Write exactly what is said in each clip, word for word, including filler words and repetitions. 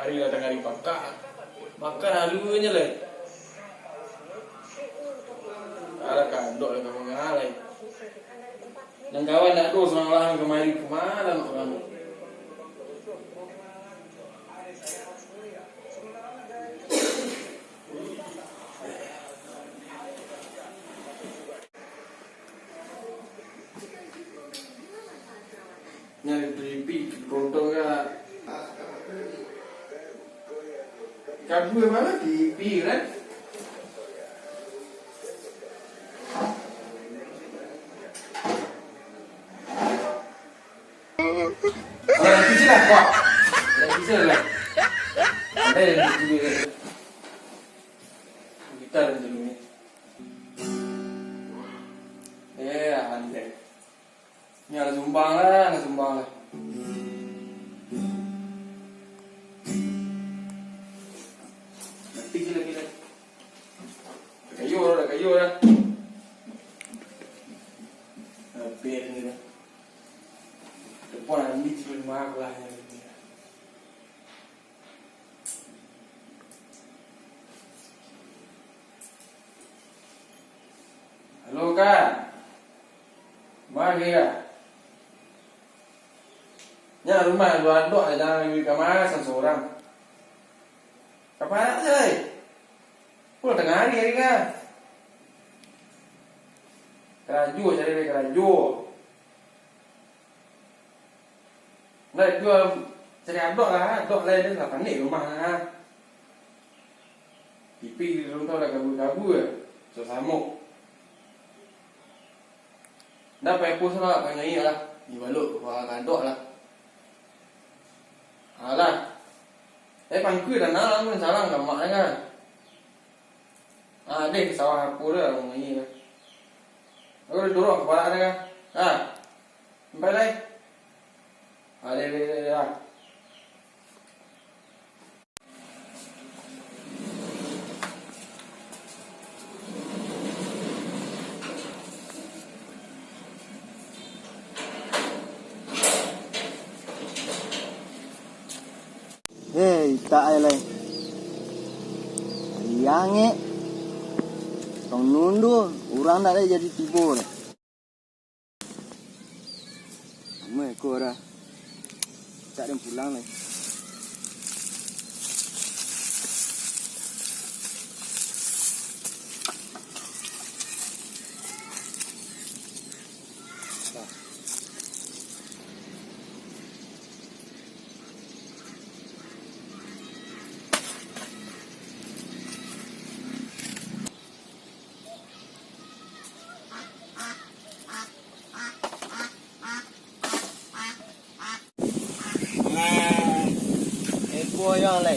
Hari lah tangah hari pakak. Makan halu nyo lai. Alah, kandok lah ka mangalai. Nan kawan nak tu surang lah kamari, ka ma nak surang. Nyari pipi, kerontong ka. Kabua mah pipi, kan? Orang kecil lah, kok. Orang kecil lah. Ada yang kecil. Kita ada dulu ni. Eh, andai. Ni lah sumbang lah, lah sumbang lah. Mati gila-gila. Dah kayu lah, dah kayu lah. Habis ni dah. Depan ambil cuma lima belas ni. Halo, Kak. Mari, Kak. Nya rumah lu adok, jangan lagi kamar sorang-sorang. Kaparak sajo, ai. Pulang tangah hari, hari, Kak. Karajo, cari karajo. Ndak, jua cari adok lah, adok lah, den lah panek rumah lah. Pipi di rumah lah kabua-kabua, susah muk. Ndak payah pusing lah, payah naiak lah, dibalok ka adok lah. Alah. Eh, pangkua dah nak lah, mun salang ka mak dengar. Ah, deh, sawah apo dah, mun naiak lah. Aku dah dorong kepala dengar. Ah. Sampai lai. Aleh, aleh, aleh, ah. Hei, tak ai lai. Riang, eh. Tong nundu, urang ndak lai jadi tibo lai. Lamo iko dah. Tak ada pulang lai. Nah, heboh yo lai.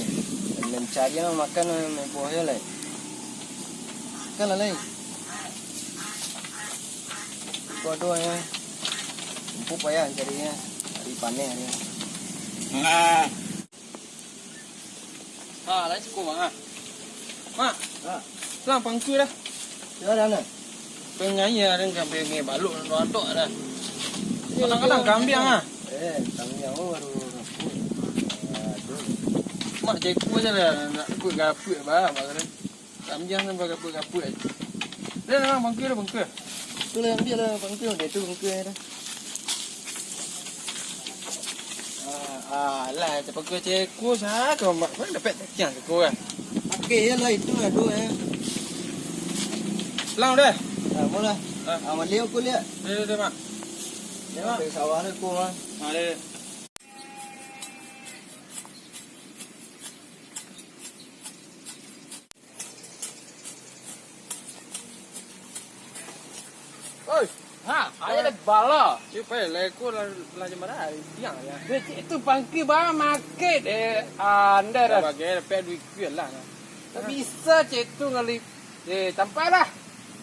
Mancari makan heboh yo lai. Makan lah lai. Iko doh yo. Empuk payah cari nyo. Hari paneh ni. Nah. Ha, lai siko, Mak, ha. Mak. Ha. Pulang pangkua dah. Yo, dah, dah. Pengaia dah, sampai ngai balok, dah adok dah. Yo, kadang-kadang yo, kambiang, yo. Ah. Eh, kambiang, oh, baru rapuik. Aduh. Mak ceko se lah, nak rapuik-rapuik, bah, mak kata. Kambiang sampai rapuik-rapuik. Dah, dah, pangkua dah, pangkua. Tu lah, ambiak lah pangkua, dah tu pangkua dah. Ah, alah, pangkua ceko sa ko, Mak. Mana dapek takiang ceko kan? Pakai je lah itu, aduh, eh. Pulang dah. Ah, mula. Ah. Ah, maliau aku lihat. Dah, dah, dah, Mak. Dah, Mak. Sampai sawah dah aku, ah. Ah, dah, dah. Oi, ha, ayo deh bala. Yo, pai, leko lah, lah jam bara, siang ya. Deh, cik tu pangki ba maket, eh, anda dah. Dah bagai, dapek duit kuil lah, nah. Tak bisa, cik tu ngali, eh, tampai lah.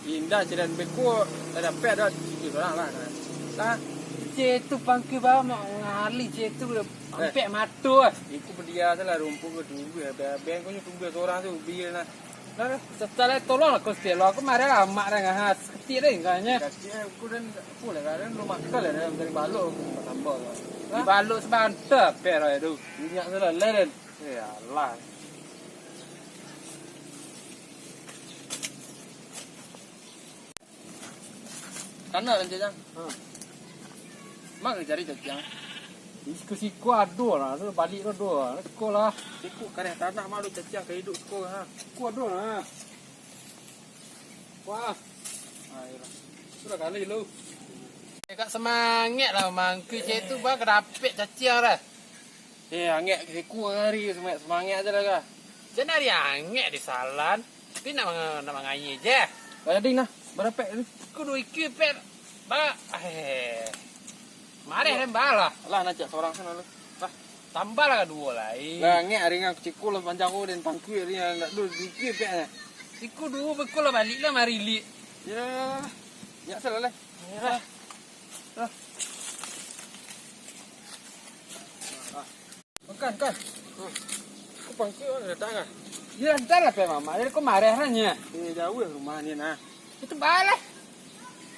Indah, cik dan beko, dah dapek dah, cik tu sorang lah, nah. Nah. Cik tu pangki ba, mak ngali, cik tu, ampek mato, ah. Iku pedia salah, rumput ko tunggu, abang-abang ko nyo tunggu sorang tu, ubi lah, nah. Nah, dah. Setelah tolong lah, kau setelah aku marah lah, mak dah ngahas. Ketik dah, enggaknya. Kaki aku dan, aku lah, kadang belum makan lah, dah dari balok aku tambah lah. Di balok sebanta, per lah tu. Minyak salah, lah, dan. Eh, alah. Kana rancak, Jang? Ha. Mak ka cari caciang? Siko-siko ado lah, tu baliak tu ado lah. Siko lah. Siko kareh tanah, mak lu caciang ka iduik siko ha. Siko ado lah. Wah. Ayolah. Sudah kali lu. Eh, kak, semangat lah mangku cek tu, bah, kadapek caciang dah. Eh, angek siko hari, semangat-semangat aja lah kah. Jan ari angek di salan. Tapi nak manga-, nak mangayi je. Lah jadi nah, barapek tu. Ku duo ikua pek. Ba, eh. Mareh den balah. Lah, nak cak sorang sana lu. Lah, tambah lah duo lai. Lah, angek ari ngan ciko lah panjang ko den tangkui ari ngan ndak duo ikua pek. Ciko duo beko lah baliak lah mari liak. Ya, ya salah lah. Ya. Lah. Makan, kan? Hmm. Ko pangkua mana datang ah? Yo, lantai lah pe mamak. Jadi ko mareh lah nyo. Eh, jauah rumah ni nah. Itu baleh.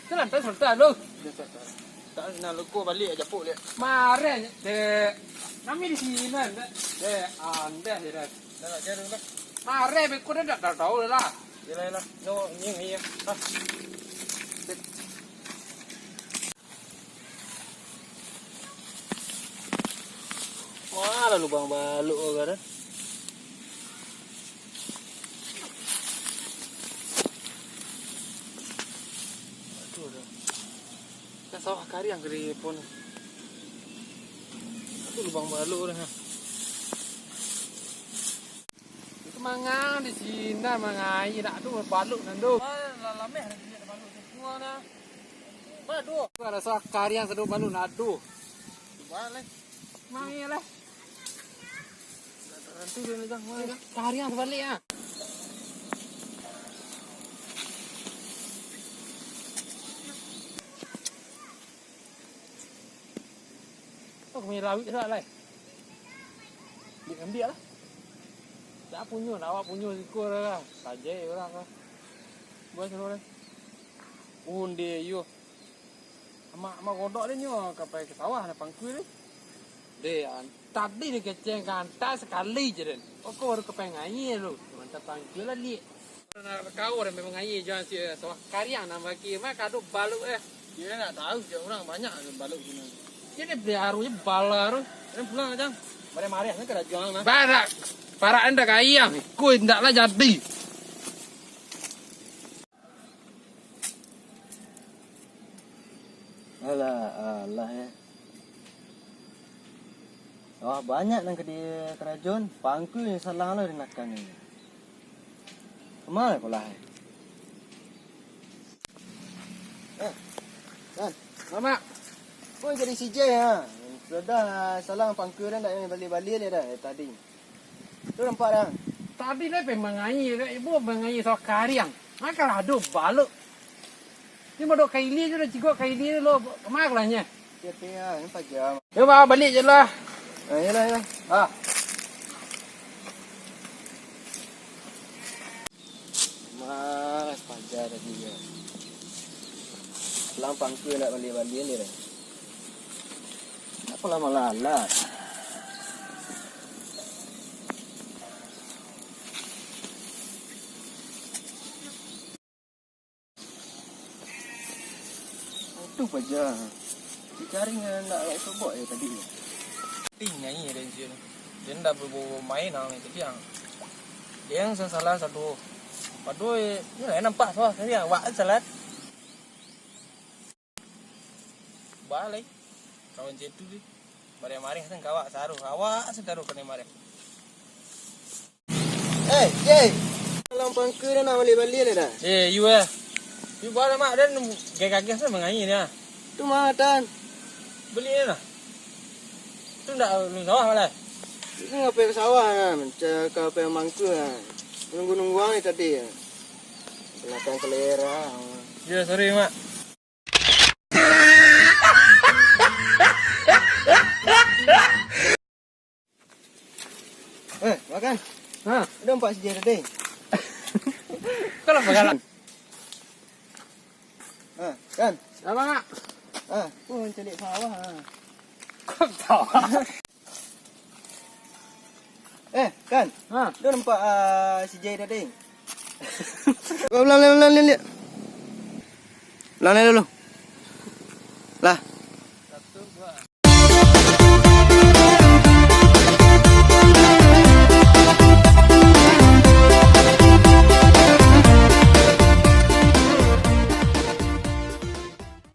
Itu lantai sultan lu. Yo, tak, tak. Tak, nah, lu ko baliak, japuk liak. Mareh nyo, dek. Nami di siko, dek. Dek, andeh je, dek. Dah nak jalan lah. Mareh, beko dah tak tahu lah. Yelah, yelah. No, ni, ni, ya. Ah. Dek. Wah, lah lubang baluk ko kan. Aduh, dah. Kan sawah kariang kali pun. Aduh, lubang baluk dah. Itu mangang di sinan, mangai, nak tu baluk nan tu. Ah, lah lameh dah dia baluk tu. Tua dah. Baluk. Tu ada sawah kariang sado baluk nak tu. Balai. Mangai lah. Nanti dia ni dah, mulai dah. Kariang terbalik ah. Oh, kami lawik dah lai. Ambiak, ambiak lah. Dak punyo, nak awak punyo siko dah lah. Sajai urang lah. Buat sano lai. Unde iyo. Amak, amak godok deh nyo, ka pai ka sawah nak pangkua deh. Deh, an-, tadi deh keceng ka anta sakali je den. Oko baru ka pai ngaia tu. Mantap pangkua lah liak. Nak kaur memang aia jan si, eh, sawah kariang nan bagi. Mah kado baluk, eh. Iyo, nak tahu je urang banyak baluk sini. Jadi beli aru je bala tu. Kalian pulang aja. Mareh-mareh ni kada jual nah. Barak. Parak anda kayang. Ku indak lah jadi. Alah, alah, ya. Wah, banyak nan ka dikarajoan, pangkua yang salang lah dinakan ni. Kama ko lah, ya? Eh, kan? Mamak. Ko jadi C J, ha? Sudah salang pangkua dah, ndak baliak-baliak dia dah, eh, tadi. Tu nampak dah. Tadi lah pai mangaia, ibu mangaia sawah kariang. Makalah ado baluk. Ni modok kaili tu dah cigok kaili tu lo. Kama lah nyo? Yo, ba, baliak je lah. Ah, iyolah, iyolah. Ah. Malas paja tadi yo. Pulang pangkua nak baliak-baliak ni dah. Apolah malas-alas. Tu paja. Dicari ngan nak awak sobok je tadi. Tapi ngai den sian. Den dah bamain nang ni tadi ang. Den salah satu. Pado ni lah nampak sawah tadi awak salah. Balai. Kawan cetu tu. Mareh-mareh sen ka awak saruh. Awak sen taruh kanai mareh. Eh, Jay. Dalam pangka dah nak baliak-baliak dah. Eh, you eh. You buat lah, Mak. Dan gagah-gagah sen mangaia dah. Tu mah, Tan. Beli ni lah. Tu ndak lu sawah malah. Itu ngapai ke sawah kan? Macam kau pai mangka kan? Nunggu-nunggu ang ni tadi. Belakang selera. Ya, sorry, Mak. Eh, makan. Ha. Ada empat sijil tadi. Kalau bagalan. Ha, kan? Apa, Mak? Ha, pun calik sawah. Ha. Kau tahu? Eh, Kan. Ha. Dah nampak, ah, si Jai tadi? Ulang, ulang, ulang, ulang, ulang. Ulang dulu. Lah.